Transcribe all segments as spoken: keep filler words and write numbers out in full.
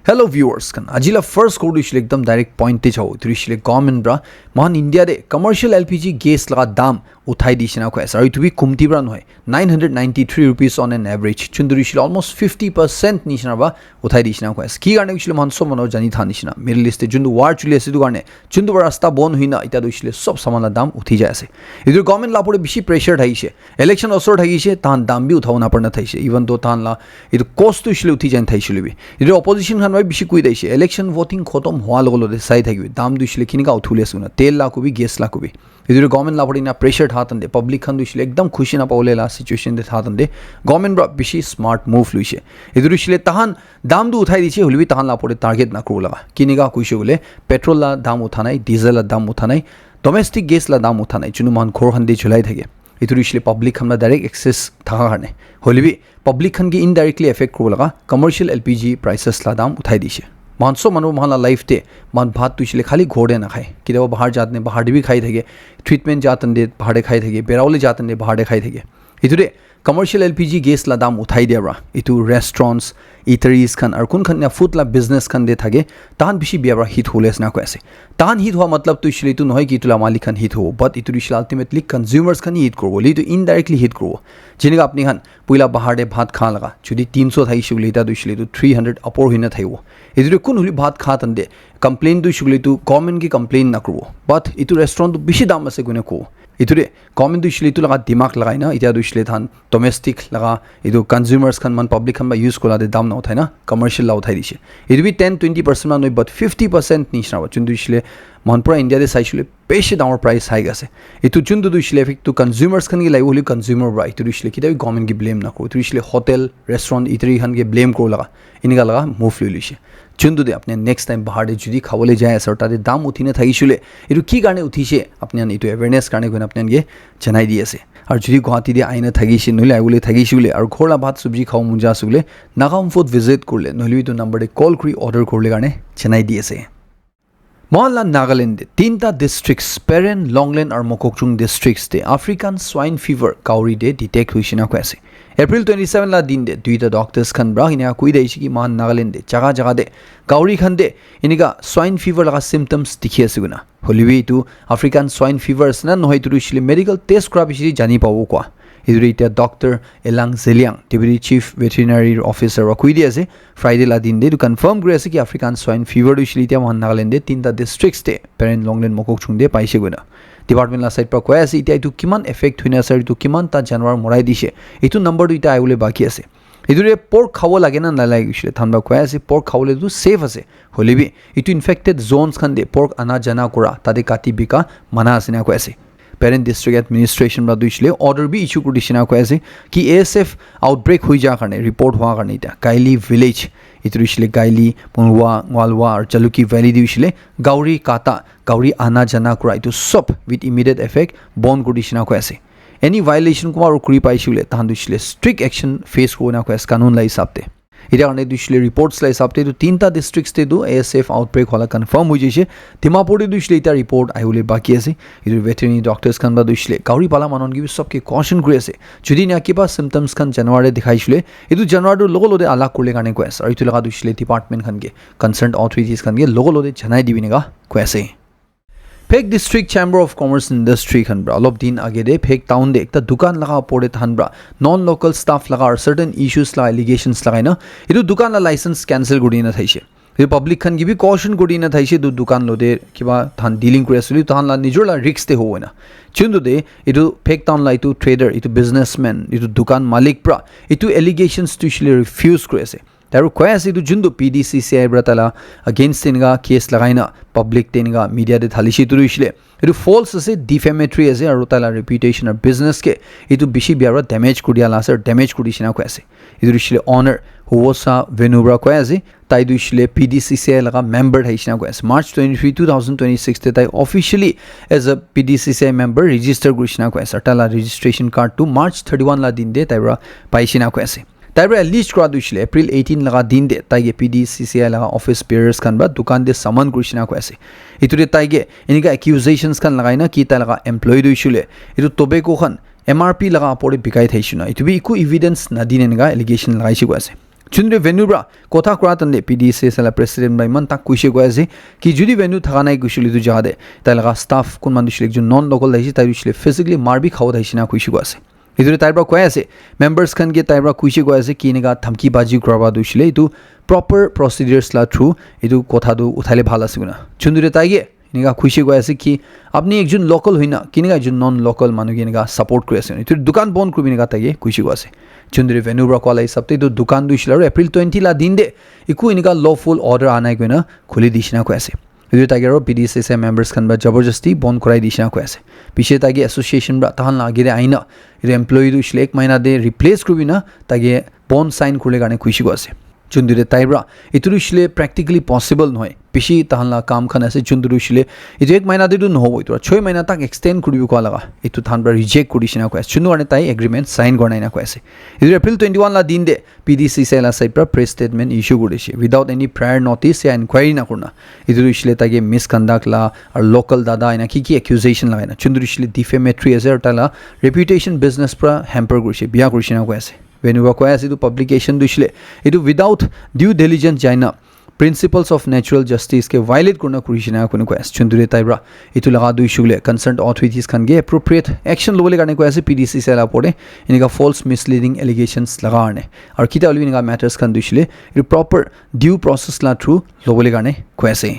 Hello viewers khan, aji la first khobor tu hoishe le ekdam direct point te jabo. Etu tu hoishe le government pra moikhan India te commercial L P G gas laga dam uthai dishe na koi ase. Aru etu bi kumti pra nohoi, nine hundred ninety-three rupees on an average. Chuntu tu hoishe le almost fifty percent nishina pra uthai dishe na koi ase. Ki karne hoishe le moikhan sob manu jani tha nishina, Middle East te juntu war chuli ase, etu karne juntu pra rasta bon hoina eta tu hoishe le sob saman la dam uthi jai ase. Etu government la opor te bishi pressure thakishe. Election osor thakishe, tahan dam bi uthabo napara na thakishe. Even though tahan la etu cost tu hoishe le uthi jai na thakishe hoile bi. Etu opposition khan para bishi koi thakishe. Election voting khotom hoa logo logote sai thakibi. Dam tu hoishe le kinika uthi bole ase koina. Tel la kobi, gas la kobi. Etu tu government la opor te ena pressure tha tante, public khan tu hoishe le ekdam khushi na pabole la situation te tha tante, government pra bishi smart move loishe. Etu tu hoishe le tahan dam tu uthai dishe, hoile bi tahan la opor te target na kuribo laga. Kinika koishe koile, petrol la dam utha nai, diesel la dam utha nai, domestic gas la dam utha nai, juntu moikhan ghor khan te julai thake. Etu tu hoishe le public khan la direct access thaka karne. Hoile bi public khan ke indirectly affect kuribo laga commercial L P G prices la dam uthai dishe. Moikhan sob manu moikhan la life te moikhan bhat tu hoishe le khali ghor te nakhai. Ketiaba bahar jat ne bahar te bi khai thake. Treatment jat ne bahar te khai thake. Berabole jat ne bahar te khai thake. Etu te commercial L P G gas la dam uthai dia pra etu restaurants, eateries khan aru kun khan ya food la business khan te thake, tahan bishi bia pra hit hole ase na koi ase. Tahan hit hoa matlab tu hoishe le etu nohoi ki etu la malik khan hit hobo, but etu tu hoishe le ultimately consumers khan hi hit kuribo, hoile etu indirectly hit kuribo. Jenika apni khan puila bahar te bhat kha laga, jodi tinso thaishe koile, eta tu hoishe le etu three hundred upor hoina thaibo. Etu te kun holi bhat kha tante complain tu hoishe koile etu government ke complain na kuribo, but etu restaurant tu bishi dam ase koina kobo. Etu te government tu hoishe le etu laga dimag lagai na, eta tu hoishe le tahan domestic laga, etu consumers khan, moikhan public khan pra use kura te dam na uthai na, commercial la uthai dishe. Etu bi ten twenty percent man nohoi, but fifty percent nishina ba, juntu hoishe le moikhan pura India te saishe koile bishi dangor price hike ase. Etu juntu tu hoishe le effect tu consumers khan ke lagibo, hoile consumer pra, etu tu hoishe le ketia bi government ke blame na kuribo. Etu hoishe le hotel, restaurant, eatery khan ke blame kuribo laga, enika laga move loi loishe. Juntu te apni next time bahar te jodi khabole jai ase aru tate dam uthi na thakishe koile, etu ki karne uthishe, apni khan etu awareness karne koina apni khan ke janai di ase. Aru jodi Guwahati te aina thakishe, nohole ahibole thakishe koile, aru ghor la bhat sabji khabo mon jai ase koile, Naga Home Food visit kurile, nohole etu number te call kuri order kurile karne janai di ase. Moikhan la Nagaland te tinta districts, Peren, Longleng aru Mokokchung districts te African swine fever kauri te detect hoishe na koi ase. April twenty seven la din te duita doctors khan pra enika koi thakishe ki moikhan Nagaland te jaga jaga te kauri khan te enika swine fever laga symptoms dikhi ase koina. Hoile bi etu African swine fever ase na nohoi, etu tu hoishe le medical test kura piche te jani pabo koa. Etu tu etia Doctor Elang Zeliang, Deputy Chief Veterinary Officer, wa koi di ase, Friday la din te etu confirm kuri ase ki African swine fever tu hoishe le etia moikhan Nagaland te tinta districts te, Peren, Longleng, Mokokchung te paishe koina. Department la side pra koi ase, etia etu kiman effect hoina ase, etu kiman ta janwar morai dishe, etu number tu etia ahibole baki ase. Etu te pork khabo lage na nalage hoishe le, tahan pra koi ase, pork khabole tu safe ase. Hoile bi, etu infected zones khan te pork ana jana kura, tate kati bika mana ase na koi ase. Peren District Administration pra tu hoishe le order bi issue kuri dishe na koi ase ki A S F outbreak hoi ja karne, report hua karne etia Kaili village, etu hoishe le Kaili, Mungwa, Ngwalwa aru Jalukie Valley te hoishe le gauri kata, gauri ana jana kura etu sob with immediate effect bon kuri dishe na koi ase. Any violation kunba aru kuri paishe koile, tahan tu hoishe le strict action face kuribo na koi ase, kanun la hisab te. Etia karne tu hoishe le reports la hisab te tu tinta districts te tu A S F outbreak hola confirm hoi jaise. Dimapur te tu hoishe le etia report ahibole baki ase. Etu veterinary doctors khan pra tu hoishe le gauri pala manu khan ke bi sob ke caution kuri ase. Jodi enika kiba symptoms khan janwar te dikhai shile, etu janwar tu logo logote alag kurile karne koi ase. Aru etu laga tu hoishe le department khan ke, concerned authorities khan ke logo logote janai dibi enika koi ase. Phek District Chamber of Commerce and Industry khan pra olop din age te Phek town te ekta dukan laga opor te tahan pra non local staff laga aru certain issues laga allegations lagai na etu dukan la license cancel kuri na thaishe. Etu public khan ke bi caution kuri na thaishe, etu dukan logote kiba tahan dealing kuri ase koile tahan la nijor la risk te hobo na. Juntu te etu Phek town la etu trader, etu businessman, etu dukan malik pra etu allegations tu hoishe le refuse kuri ase. Tai aru koi ase etu juntu P D C C I pra taila against te enika case lagai na public te enika media te dhalishe, etu tu hoishe le etu false ase, defamatory ase aru taila reputation aru business ke etu bishi bia pra damage kuri dia la ase aru damage kuri dishe na koi ase. Etu tu hoishe le owner Huwosa Venu pra koi ase, tai tu hoishe le P D C C I laga member thaishe na koi ase. March twenty three, two thousand twenty six te tai officially as a P D C C I member register kurishe na koi ase. Taila registration card tu March thirty one la din te tai pra paishe na koi ase. Tai pra allege kura tu hoishe le April eighteen laga din te tai ke P D C C I laga office bearers khan pra dukan te summon kurishe na koi ase. Etu te tai ke enika accusations khan lagai na ki tai laga employee tu hoishe le etu tobacco khan M R P laga opor te bikai thaishe na, etu bi eku evidence nadi na enika allegation lagaishe koi ase. Chundre venue pra kotha kura tande P D C S la president pra iman tak kuishe koi ase ki jodi venue thaka nai kuishe le etu jaga te tai laga staff kun manu shile ekjon non local ahishe, tai shile physically mar bi khabo thai shina kuishe koi ase. Etu tai pra koi ase, members khan ke tai pra kuishe koi ase ki enika dhamki baji kura ba tu shile etu proper procedures la through etu kotha tu uthai le bhal ase koina. Chundre tai ke enika kuishe koi ase ki apni ekjon local hoina kenika ekjon non local manu ke enika support kuri ase. Etu dukan bon kuri enika tai ke kuishe koi ase. Chundre venue pra koa la hisab te etu dukan tu shile aru April twenty la din te eku enika lawful order anai koina khuli dishina koi ase. Etu tai ke aru P D C S members khan pra jabardasti bon kurai dishina koi ase. Piche tai ke association pra tahan la agere aina etu employee tu shile ek mahina te replace kuri na tai ke bon sign kurle karne kuishe koi ase. Chundre tai pra etu tu shile practically possible nohoi. Bishi tahan la kam khan ase, chundru shile etu ek mahina te tu nohobo, etu choi mahina tak extend kuribo koa laga etu tahan pra reject kuri dishina koi ase. Chundru karne tai agreement sign kora nai na koi ase. Etu April twenty one la din te P D C S la side pra press statement issue kuri dishe without any prior notice ya inquiry na kurna. Etu tu shile tai ke misconduct la aru local dada ena ki ki accusation lagai na chundru shile defamatory ase aru tai la reputation business pra hamper kuri dishe, biya kuri dishe na koi ase. Venue pra koi ase etu publication tu shile etu without due diligence jaina principles of natural justice ke violate kurna kuri shina koi koi ase. Chundre tai pra etu laga tu issue le concerned authorities khan ke appropriate action lobole karne koi ase P D C S la opor te enika false misleading allegations laga karne. Aru kita hoile bi enika matters khan tu shile etu proper due process la through lobole karne koi ase.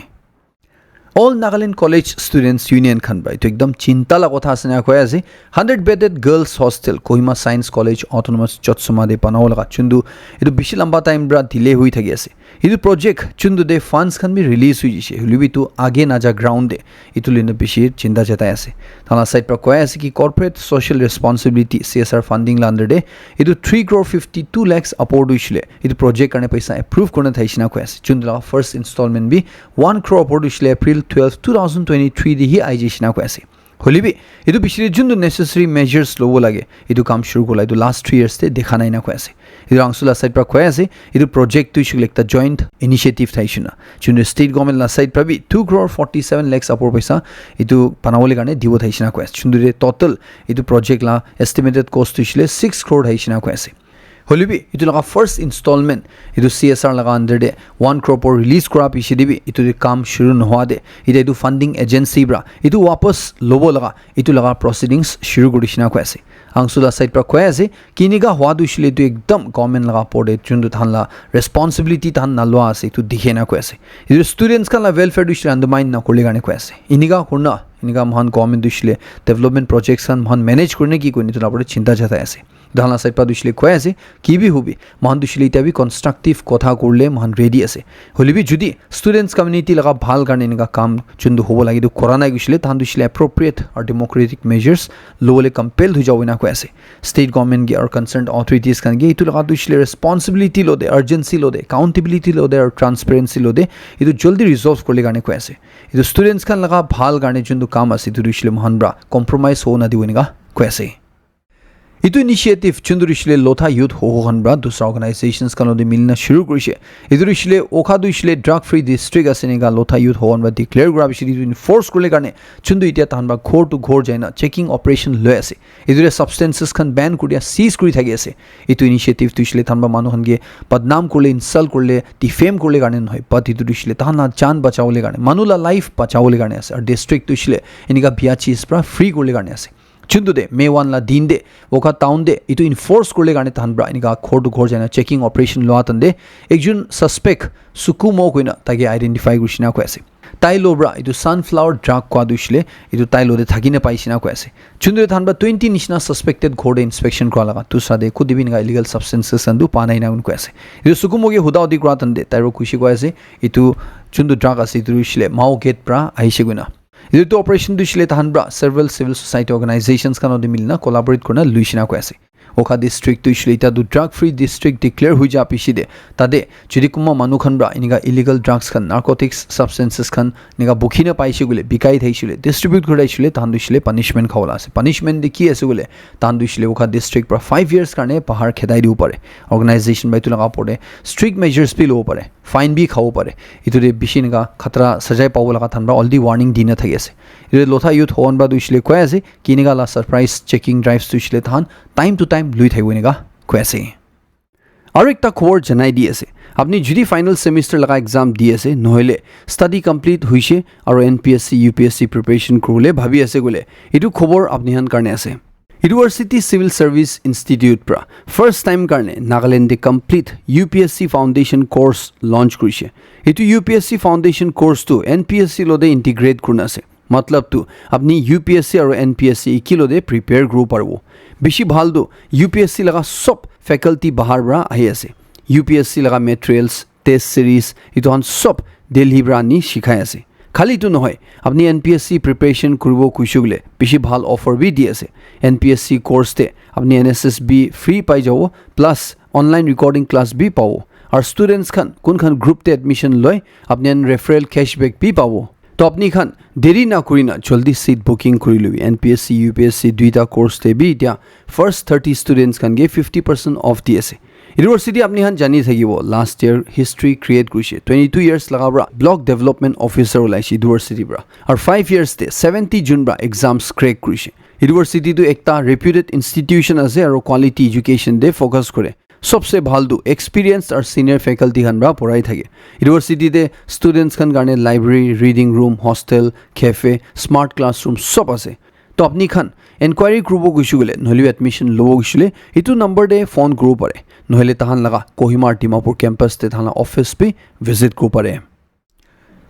All Nagaland College Students Union khan pra etu ekdam chinta la kotha ase na koi ase. Hundred bedded girls hostel Kohima Science College Autonomous Jotsoma te banabo laga chundu etu bishi lamba time pra delay hui thaki ase. Etu project chundu te funds khan bi release hui jishe. Hoile bi etu age naja ground te etu lina bishi chinta jatai ase. Tana side pra koi ase ki corporate social responsibility C S R funding la under te etu three crore fifty two lakhs apor tu shile etu project karne paisa approve kurna thai shina koi ase. Chundu la first installment bi one crore apor tu shile April twelve, two thousand twenty three te hi ai jai shina koi ase. Hoile bi etu bishi te juntu necessary measures lobo lage etu kam shuru kurla etu last three years te dekha nai na koi ase. Etu council la side pra koi ase etu project tu shile ekta joint initiative thai shina. Juntu state government la side pra bi two crore forty seven lakhs apor paisa etu banabole karne dibo thai shina koi ase. Juntu te total etu project la estimated cost tu shile six crore thai shina koi ase. Hoile bi etu laga first installment etu C S R laga under te one crore por release kura piche te bi etu te kam shuru nohoa te eta etu funding agency pra etu wapas lobo laga etu laga proceedings shuru kuri dishina koi ase. Council la side pra koi ase kinika hua tu shile etu ekdam government laga opor te juntu tahan la responsibility tahan nalua ase etu dikhe na koi ase. Etu students khan la welfare tu shile undermine na kurle karne koi ase. Enika kurna enika mohan government tu shile development projects khan mohan manage kurne ki kurne etu la opor te chinta jatai ase. Tahan la side pra tu shile koi ase ki bi hobi mohan tu shile eta bi constructive kotha kurle mohan ready ase. Hoile bi jodi students community laga bhal karne enika kam juntu hobo lage tu kora nai kushile tahan tu shile appropriate or democratic measures lobole compel hui jabo ena koi ase. State government ke or concerned authorities khan ke etu laga tu shile responsibility lo de, urgency lo de, accountability lo de or transparency lo de etu jaldi resolve kurle karne koi ase. Etu students khan laga bhal karne juntu kam ase etu tu shile mohan pra compromise hobo na dibo enika koi ase. Etu initiative chuntu rishile Lotha Youth Hoho khan pra dusra organizations khan lode milina shuru kurishe. Etu rishile Okha tu ishile drug free district ase enika Lotha Youth Hoho khan pra declare kura bishi etu enforce kurle karne chuntu etia tahan pra ghor to ghor jaina checking operation loi ase. Etu te substances khan ban kuri dia seize kuri thaki ase. Etu initiative tu ishile tahan pra manu khan ke badnam kurle, insult kurle, defame kurle karne nohoi, but etu tu ishile tahan la jaan bachawole karne, manu la life bachawole karne ase. Aru district tu ishile enika biya cheez pra free kurle karne ase. Chuntu te May one la din te Wokha town te etu enforce kurle karne tahan pra enika ghor to ghor jaina checking operation loa tante ekjon suspect Sukumo koina taike identify kurishina koi ase. Tai lo pra etu sunflower drug koa tu hoishile etu tai lo te thaki na paishina koi ase. Chuntu te tahan pra twenty nishina suspected ghor te inspection kura laga tu sa te khudi bi enika illegal substances khan tu pa nai na koi ase. Etu Sukumo ke huda hudi kura tante tai ro kushi koi ase etu chuntu drug ase etu hoishile Mao Gate pra ahishe koina. Etu operation tu hoishile tahan pra several civil society organizations khan lode milina collaborate kurina luishina koi ase. Wokha district tu hoishile eta tu drug free district declare hui ja piche te tate jodi kunba manu khan pra enika illegal drugs khan, narcotics substances khan enika bukhi na paishe koile, bikai thaishe koile, distribute kuri thaishe koile tahan tu hoishile punishment khawole ase. Punishment te ki ase koile tahan tu hoishile Wokha district pra five years karne bahar khedai dibo pare. Organization ba etu laga opor te strict measures bi lobo pare. Fine bi khabo pare. Etu te bishi enika khatra sajai pabo laga tahan pra already warning dina thaki ase. Etu te Lotha Youth Hoho khan pra tu hoishile koi ase ki enika la surprise checking drives tu hoishile tahan time to time lui thakibo enika koi ase. Aru ekta khobor janai di ase, apni jodi final semester laga exam di ase, nohole study complete hoise aru N P S C, U P S C preparation kuribole bhabi ase koile, etu khobor apni khan karne ase. University Civil Service Institute pra first time karne Nagaland te complete U P S C foundation course launch kurise. Etu U P S C foundation course tu N P S C lote integrate kurina ase. Matlab tu, apni U P S C aru N P S C ekilo te prepare kuribo paribo. Bishi bhal tu, U P S C laga sob faculty bahar pra ahi ase. U P S C laga materials, test series, etu khan sob Delhi pra ani shikai ase. Khali tu nohoi, apni N P S C preparation kuribo kuishe koile bishi bhal offer bi di ase. N P S C course te apni N S S B free pai jabo, plus online recording class bi pabo. Aru students khan kun khan group te admission loi, apni khan referral cashback bi pabo. To apni khan deri na kurina jaldi seat booking kuri lobi. N P S C, U P S C duita course te bi etia first thirty students khan ke fifty percent off di ase. University apni khan jani thakibo, last year history create kurise. Twenty two years laga pra block development officer ulaise university pra. Aru five years te seventy jun pra exams crack kurise. University tu ekta reputed institution ase aru quality education te focus kore. Sobse bhal tu experienced aru senior faculty khan pra porai thake. University te students khan karne library, reading room, hostel, cafe, smart classroom sob ase. To apni khan enquiry kuribo kuishe koile, nohole admission lobo kuishe koile, etu number te phone kuribo pare. Nohole tahan laga Kohima Dimapur campus te tahan la office bi visit kuribo pare.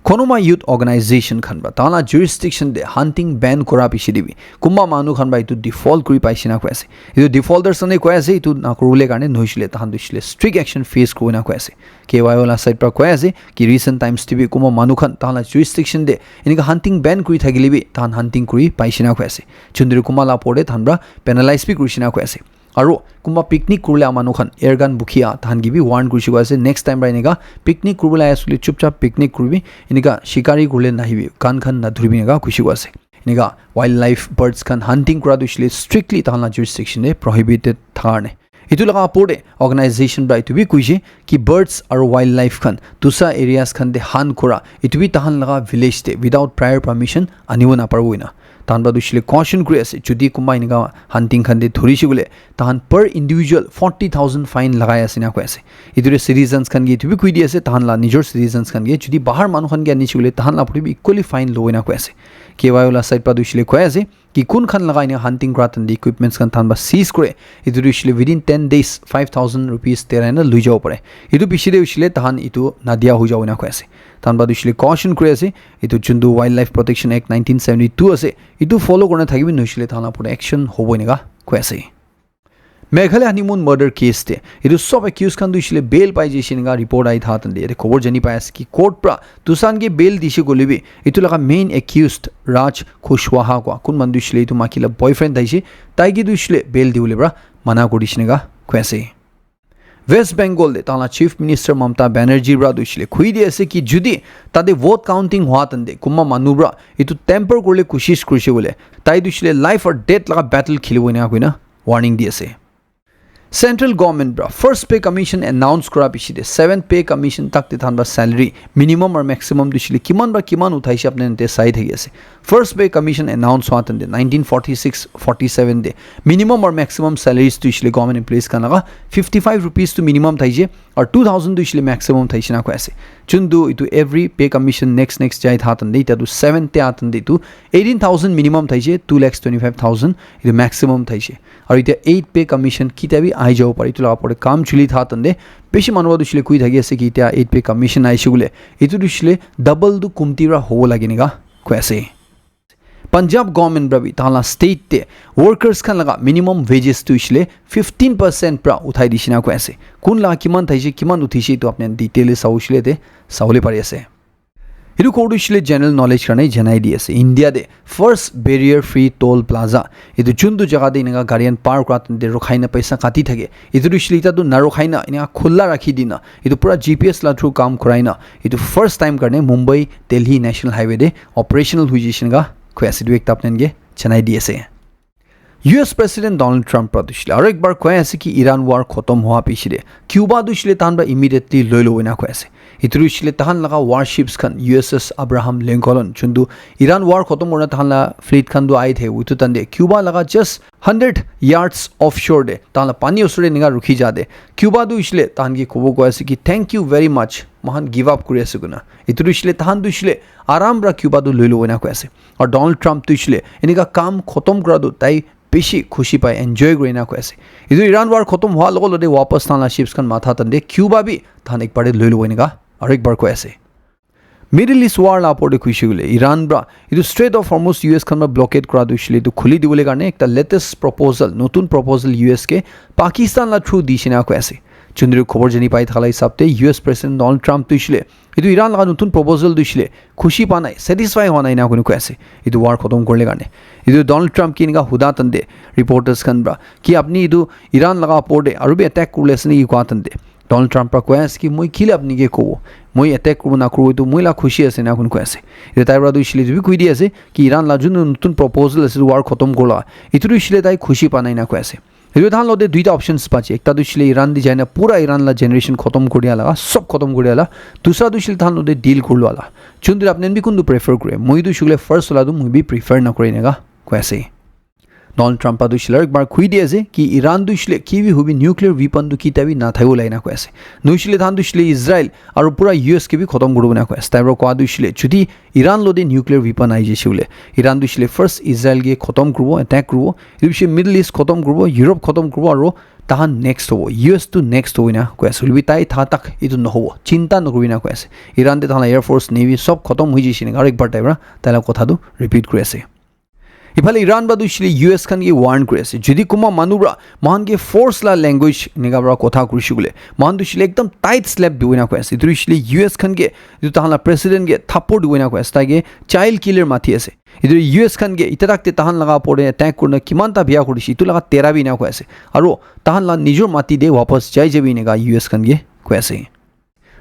Konoma youth organization khan pra, tahan la jurisdiction te hunting ban kura piche te bi, kunba manu khan pra etu default kuri paise na koi ase. Etu defaulters khan e koi ase, etu na kuribole karne nohoi shile, tahan tu shile strict action face kuribo na koi ase. K Y O la side pra koi ase ki recent times te bi kunba manu khan tahan la jurisdiction te enika hunting ban kuri thakile bi, tahan hunting kuri paise na koi ase. Chundri kunba la por te tahan pra penalize bi kurise na koi ase. Aru kunba picnic kuribole aha manu khan air gun bukhi a, tahan ke bi warn kurise koi ase. Next time pra enika picnic kuribole ahi ase koile chupchap picnic kuribi, enika shikari kuribole nahibi, gun khan nadhuribi enika kurise koi ase. Enika wildlife birds khan hunting kura tu shile strictly tahan la jurisdiction te prohibited thaka karne. Etu laga opor te organization pra etu bi kuise ki birds aru wildlife khan dusa areas khan te hunt kura, etu bi tahan laga village te without prior permission anibo naparibo ena. Tahan pra tu shile caution kuri ase, jodi kunba enika hunting khan te dhurise koile, tahan per individual forty thousand fine lagai ase na koi ase. Etu te citizens khan ke etu bi koi di ase, tahan la nijor citizens khan ke, jodi bahar manu khan ke anise koile, tahan la pura bi equally fine lobo ena koi ase. K Y O la side pra tu shile koi ase ki kun khan laga ena hunting kura tahan te equipments khan tahan pra seize kure, etu tu shile within ten days five thousand rupees te ena loi jabo pare. Etu piche te shile tahan etu nadia hoi jabo ena koi ase. Tahan pra tu shile caution kuri ase, etu juntu Wildlife Protection Act nineteen seventy two ase, etu follow kurina thakibi, nohoi shile tahan la pura action hobo enika koi ase. Meghalaya honeymoon murder case te etu sob accused khan tu shile bail pai jaise enika report ahi thakan te yate khobor jani pai ase ki court pra dusan ke bail dise koile bi, etu laga main accused Raj Kushwaha koi kun manu tu shile etu maiki la boyfriend thaise, tai ke tu shile bail dibole pra mana kuri dise enika koi ase. West Bengal te tahan la Chief Minister Mamata Banerjee pra tu shile koi di ase ki jodi tate vote counting hua tahan te kunba manu pra etu tamper kuribole koshish kurise koile, tai tu shile life or death laga battle khelibo ena koina warning di ase. Central government pra first pay commission announce kura piche te seventh pay commission tak te tahan pra salary minimum aru maximum tu shile kiman pra kiman uthaise apni khan te sai thaki ase. First pay commission announce hua tahan te nineteen forty six forty seven te minimum aru maximum salaries tu shile government employees khan laga fifty five rupees tu minimum thaise aru two thousand tu shile maximum thaise na koi ase. Juntu etu every pay commission next next jai thakan te etia tu seventh te atan te tu eighteen thousand minimum thaise, two lakhs twenty five thousand etu maximum thaise. Aru etia eighth pay commission ketia bi ahi jabo pare, etu laga opor te kam chuli thakan te bishi manu pra tu shile koi thaki ase ki etia eighth pay commission ahise koile etu tu shile double tu kumti pra hobo lage enika koi ase. Punjab government pra bi tahan la state te workers khan laga minimum wages tu shile fifteen percent pra uthai dise enika koi ase. Kun laga kiman thaise, kiman uthise, etu apni khan detail te sabo shile te sabole pari ase. Etu khobor tu shile general knowledge karne janai di ase. India te first barrier free toll plaza, etu juntu jaga te enika gari khan par kura tahan te rukhai na paisa kati thake, etu tu shile etia tu narukha na enika khula rakhi dina, etu pura G P S la through kam kurai na, etu first time karne Mumbai Delhi National Highway te operational hoi jaise enika koi ase. Etu ekta apni khan ke janai di ase. U S President Donald Trump pra tu hoishe le aro ekbar koi ase ki Iran war khotom hoa piche de Cuba tu hoishe le tahan pra immediately loi lobo ena koi ase. Etu tu hoishe le tahan laga warships khan U S S Abraham Lincoln, juntu Iran war khotom kurina tahan la fleet khan tu ahi thakibo, etu tahan de Cuba laga just hundred yards offshore de, tahan la pani osor de enika rukhi ja de, Cuba tu hoishe le tahan ke kobo koi ase ki, "Thank you very much, moikhan give up kuri ase," koina. Etu tu hoishe le tahan tu hoishe le aram pra Cuba tu loi lobo ena koi ase. Aru Donald Trump tu hoishe le enika kam khotom kura tu tai bishi khushi pai, enjoy kuri ena koi ase. Etu Iran war khotom hoa logo logo de wapas tahan la ships khan matha tahan de Cuba bi tahan ekbar de loi lobo enika aro ekbar koi ase. Middle East war la opor de kuishe koile Iran pra etu Strait of Hormuz U S khan pra blockade kura tu hoishe le etu khuli dibole karne ekta latest proposal, notun proposal U S ke Pakistan la through dishe ena koi ase. Juntu khobor jani pai thaka la hisab de U S President Donald Trump tu hoishe le etu Iran laga notun proposal tu hoishe le khushi pa nai, satisfy hoa nai ena koi koi ase. Etu war khotom kurle karne. Etu Donald Trump ke enika huda tahan de reporters khan pra ki apni etu Iran laga opor de aru bi attack kurle ase niki kua tahan de Donald Trump pra koi ase ki, "Moi kile apni ke kobo? Moi attack kuribo na kuribo etu moi la khushi ase," ena koi koi ase. Etu tai pra tu hoishe le etu bi koi di ase ki Iran la juntu notun proposal ase war khotom kurla, etu tu hoishe le tai khushi pa nai ena koi ase. Etu tahan logote duita options pa ase. Ekta tu hoishe le Iran de jaina pura Iran la generation khotom kuri dia laga, sob khotom kuri dia la. Dusra tu hoishe le tahan logote deal kuri lua la. Juntu apni khan bi kuntu prefer kure? Moi tu hoishe le first wala tu moi bi prefer na kure enika koi ase. Donald Trump pra tu hoishe le aro ekbar koi di ase ki Iran tu hoishe le ki bi hobi nuclear weapon tu kitia bi na thakibo lai ena koi ase. Nohoishe le tahan tu hoishe le Israel aro pura U S ke bi khotom kuribo ena koi ase. Tai pra kua tu hoishe le jodi Iran logote nuclear weapon ahi jaise koile, Iran tu hoishe le first Israel ke khotom kuribo, attack kuribo. Etu piche Middle East khotom kuribo, Europe khotom kuribo, aro tahan next hobo, U S tu next hobo ena koi ase. Hoilebi tai tha tak etu nohobo, chinta nokuribi ena koi ase. Iran de tahan la air force, navy sob khotom hoi jaise ena aro ekbar tai pra tai la kotha tu repeat kuri ase. Iphale Iran pra tu hoishe le U S khan ke warn kuri ase. Jodi kunba manu pra moikhan ke force la language enika pra kotha kurishe koile, moikhan tu hoishe le ekdam tight slap dibo ena koi ase. Etu hoishe le U S khan ke, etu tahan la president ke thapor dibo ena koi ase. Tai ke child killer mati ase. Etu U S khan ke itya tak te tahan laga opor te attack kurina kiman ta biya kuri dishe, etu laga tera bi ena koi ase. Aru tahan la nijor mati te wapas jai jabi enika U S khan ke koi ase.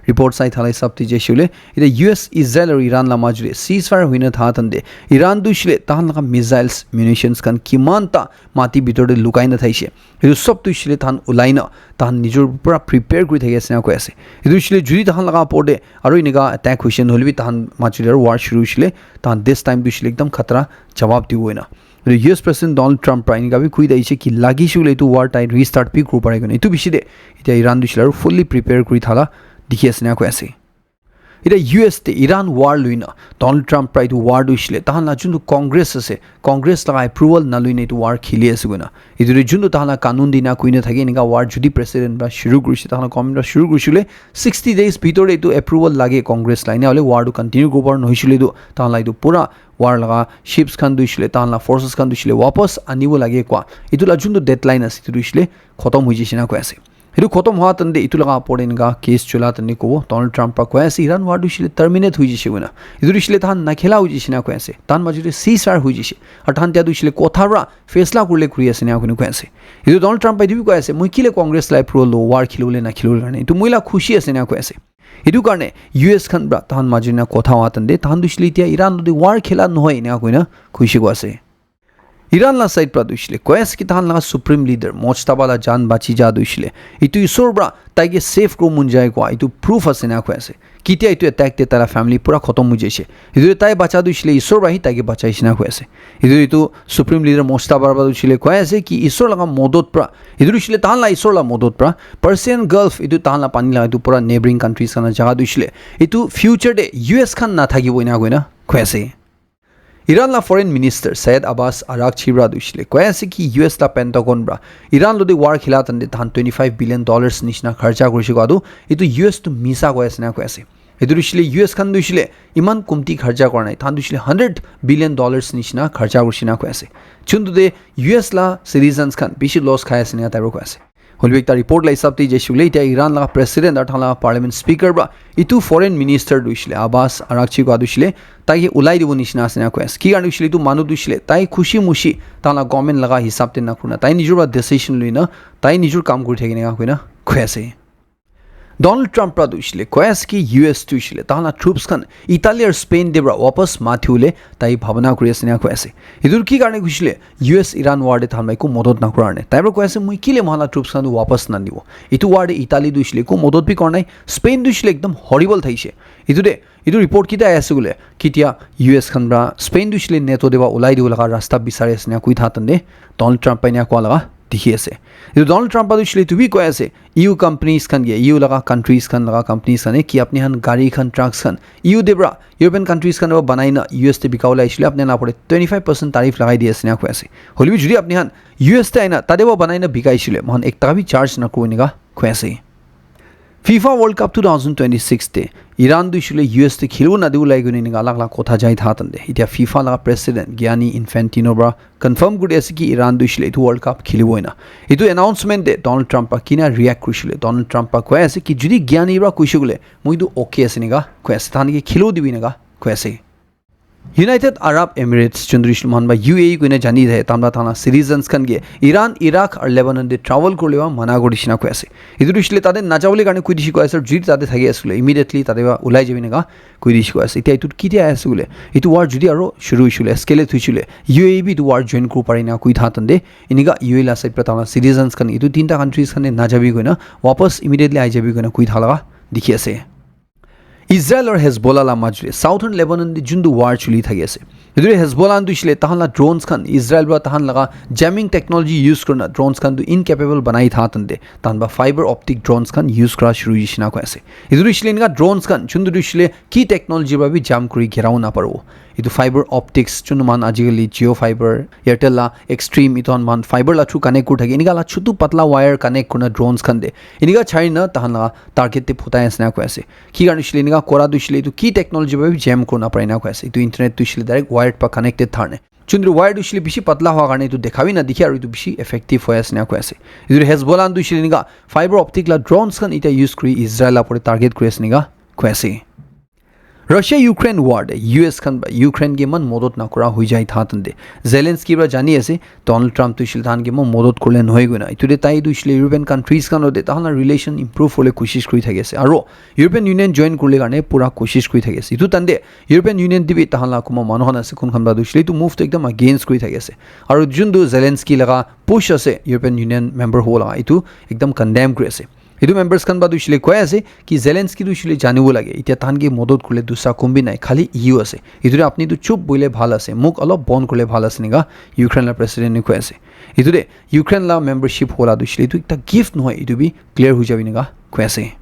Report sai thala hisab te jaise koile, etia U S, Israel aru Iran la majot te ceasefire hoina tha tan te, Iran tu hoishe le tahan laga missiles, munitions khan kiman ta mati bitor te lukai na thaishe. Etu sob tu hoishe le tahan ulai na, tahan nijor pura prepare kuri thaki ase na koi ase. Etu hoishe le jodi tahan laga opor te aru enika attack hoishe na hoile bi tahan majot te aru war shuru hoishe le, tahan this time tu hoishe le ekdam khatra jawab dibo hoina. Etu U S President Donald Trump pra enika bi koi thakishe ki lagise koile etu war tai restart bi kuribo pare koina. Etu bishi te etia Iran tu hoishe le aru fully prepare kuri thala dikhi ase na koi ase. Etia U S te Iran war lui na Donald Trump pra etu war tu hoishe le tahan la juntu Congress ase, Congress laga approval na lui na etu war kheli ase koina. Etu te juntu tahan la kanun di na koi na thake enika war jodi president pra shuru kurishe, tahan la government pra shuru kurishe le sixty days bitor te etu approval lage Congress la, ena hoile war tu continue kuribo pare, nohoishe le tu tahan la etu pura war laga ships khan tu hoishe le, tahan la forces khan tu hoishe le wapas anibo lage kua. Etu la juntu deadline ase, etu tu hoishe le khotom hoi jaise na koi ase. Etu khotom hoa tan te etu laga opor te enika case chola tan te kobo, Donald Trump pra koi ase, Iran war tu hoishe le terminate hoi jaise koina. Etu tu hoishe le tahan nakhela hoi jaise na koi ase. Tahan majot te ceasefire hoi jaise. Aru tahan tia tu hoishe le kotha pra faisla kurile kuri ase na koi ase. Etu Donald Trump pra etu bi koi ase, "Moi kile Congress la approval lo, war khilibole na khilibole karne. Etu moi la khushi ase," na koi ase. Etu karne U S khan pra tahan majot na kotha hoa tan te, tahan tu hoishe le etia Iran logote war khela nohoi ena koina khushi koi ase. Iran la side pra tu hoishe le koi ase ki tahan laga supreme leader Mojtaba la jaan bachi ja tu hoishe le etu Isor pra tai ke save kuribo mon jai kua etu proof ase na koi ase. Ketia etu attack te tai la family pura khotom hoi jaise. Etu tai bacha tu hoishe le Isor pra hi tai ke bachaishe na koi ase. Etu, etu supreme leader Mojtaba pra tu hoishe le koi ase ki Isor laga modot pra, etu tu hoishe le tahan la Isor la modot pra Persian Gulf, etu tahan la pani la etu pura neighboring countries khan la jaga tu hoishe le etu future te U S khan na thakibo ena koina koi ase. Iran la foreign minister Syed Abbas Araghchi pra tu hoishe le koi ase ki U S la Pentagon pra Iran logote war khela tan te tahan twenty five billion dollars nishina kharcha kurishe kua tu etu U S tu misa koi ase na koi ase. Etu tu hoishe le U S khan tu hoishe le iman kumti kharcha kora nai, tahan tu hoishe le hundred billion dollars nishina kharcha kurishe na koi ase. Juntu te U S la citizens khan bishi loss khai ase na tai pra koi ase. Hoilebi ekta report la hisab te jaise koile, etia Iran laga president aru tahan laga parliament speaker pra etu foreign minister tu hoishe le Abbas Araghchi kua tu hoishe le tai ke ulai dibo nishina ase na koi ase. Ki karne hoishe le etu manu tu hoishe le tai khushi mushi tahan la government laga hisab te na kurina tai nijor pra decision lui na tai nijor kam kuri thake na koina koi ase. Donald Trump pra tu hoishile koi ase ki U S tu hoishile tahan la troops khan Italy aru Spain te pra wapas mathi bole tai bhabana kuri ase ena koi ase. Etu ki karne hoishile U S Iran war te tahan pra eku modot na kura karne. Tai pra koi ase moi kile mohan la troops khan tu wapas na dibo. Etu war te Italy tu hoishile eku modot bi kora nai. Spain tu hoishile ekdam horrible thaishe. Etu te etu report kita ahi ase koile ketia U S khan pra Spain tu hoishile NATO te pra ulai dibo laga rasta bisari ase ena koi tha tande Donald Trump pra ena koa laga dikhi ase. Etu Donald Trump pra tu hoishile etu bi koi ase E U companies khan ke, E U laga countries khan laga companies khan e ki apni khan gari khan, trucks khan E U te pra European countries khan pra banai na U S te bika bole aishile apni khan la upor te twenty five percent tariff lagai di ase ena koi ase. Hoile bi jodi apni khan U S te aina tate pra banai na bika aishile mohan ekta bi charge na kuri ena koi ase. FIFA World Cup two thousand twenty-six te Iran tu hoishile U S te khelibo nadibo lage koina enika alag alag kotha jai tha tande. Etia FIFA laga president Gianni Infantino pra confirm kuri ase ki Iran tu hoishile etu World Cup khelibo ena. Etu announcement te Donald Trump pra kina react kurishile. Donald Trump pra koi ase ki jodi Gianni pra koishe koile moi tu okay ase ena koi ase. Tahan ke khelibo dibi ena koi ase. United Arab Emirates, chundri shilman ba U A E koina jani thai, tamra thana citizens khan ke Iran, Iraq aru Lebanon te travel kurle ba mana kuri dishina koi ase. Etu hoishile tate najabole karne koi dishi koi ase, jodi tate thaki ase koile immediately tate ba ulai jabi ena koi dishi koi ase. Etia etu ketia ase koile, etu war jodi aru shuru hoishile, escalate hoishile, U A E bi etu war join kuri pare na koi tha tande, enika U A E la side pra thana citizens khan etu tinta countries khan te najabi koina wapas immediately ai jabi koina koi tha laga dikhi ase. Israel aru Hezbollah la majli Southern Lebanon te juntu war chuli thaki ase. Etu Hezbollah tu hoishile tahan la drones khan Israel pra tahan laga jamming technology use kurina drones khan tu incapable banai tha tande tahan pra fiber optic drones khan use kura shuru hoishina koi ase. Etu hoishile enika drones khan juntu hoishile ki technology pra bi jam kuri gherao na paribo. Etu fiber optics juntu man ajikali Jio Fiber, Airtel la Extreme etu khan man fiber la through connect kuri thaki enika la chutu patla wire connect kurina drones khan te enika chari na tahan la target te phutai ase ena koi ase. Ki karne hoishile enika kora tu hoishile etu ki technology pra bi jam kurina parai ena koi ase. Etu internet tu hoishile direct wired pra connected thar ne. Chundri wire tu hoishile bishi patla hua karne etu dekha bi na dikhi aru etu bishi effective hoi ase ena koi ase. Etu Hezbollah tu hoishile enika fiber optic la drones khan etia use kuri Israel la upor te target kuri ase ena koi ase. Russia Ukraine war te U S khan ba Ukraine ke iman modot na kura hoi jai tha tande Zelensky pra jani ase Donald Trump tu hoishile tahan ke mo modot kurle nohoi koina. Etu te tai tu hoishile European countries khan logote tahan la relation improve hole koshish kuri thaki ase. Aru European Union join kurle karne pura koshish kuri thaki ase. Etu tande European Union te bi tahan la kunba manu khan ase kun khan pra tu hoishile etu move tu ekdam against kuri thaki ase. Aru juntu Zelensky laga push ase European Union member hobo laga etu ekdam condemn kuri ase. Etu members khan pra tu hoishile koi ase ki Zelensky tu hoishile janibo lage etia tahan ke modot kurle dusra kun bi nai khali E U ase. Etu te apni tu chup boile bhal ase, muk olop bon kurle bhal ase ena Ukraine la president ne koi ase. Etu te Ukraine la membership hola tu hoishile etu ekta gift nohoi, etu bi clear hoi jabi ena koi ase.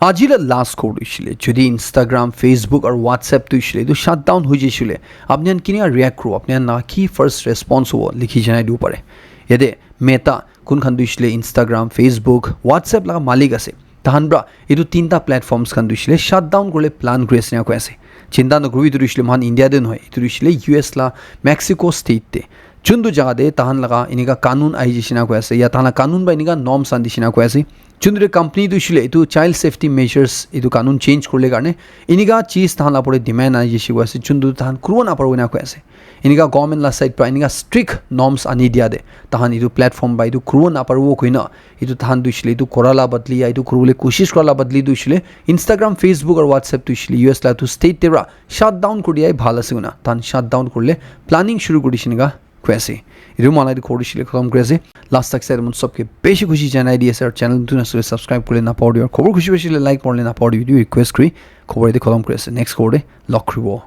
Aji la last khobor tu hoishile jodi Instagram, Facebook aru WhatsApp tu hoishile etu shutdown hoi jaishile apni khan kina react kuribo, apni khan la ki first response hobo likhi janai dibo pare. Yate Meta kun khan tu hoishile Instagram, Facebook, WhatsApp laga malik ase. Tahan pra etu tinta platforms khan tu hoishile shutdown kurle plan kuri ase ena koi ase. Chinta nakuribi etu tu hoishile mohan India te nohoi, etu tu hoishile U S la Mexico state te. Juntu jaga te tahan laga enika kanun ahi jaishe ena koi ase, ya tahan la kanun pra enika norms khan dishe ena koi ase. Juntu te company tu hoishile etu child safety measures etu kanun change kurle karne enika cheez tahan la upor te demand ahi jaishe koi ase, juntu tahan kuribo na paribo ena koi ase. Enika government la side pra enika strict norms ani dia te tahan etu platform pra etu kuribo na paribo koina etu tahan tu hoishile etu kora la badli ya etu kuribole koshish kora la badli tu hoishile Instagram, Facebook aru WhatsApp tu hoishile U S la tu state te pra shutdown kuri dia bhal ase koina tahan shutdown kurile planning shuru kuri dishe ena koi ase. Etu mala etu khobor tu hoishile khatam kuri ase. Last tak sai mon sob ke bishi khushi janai di ase aru channel tu nasule subscribe kurile na pahori dibi aru khobor khushi paishile like kurile na pahori dibi request kuri khobor etu khatam kuri ase. Next khobor te log kuribo.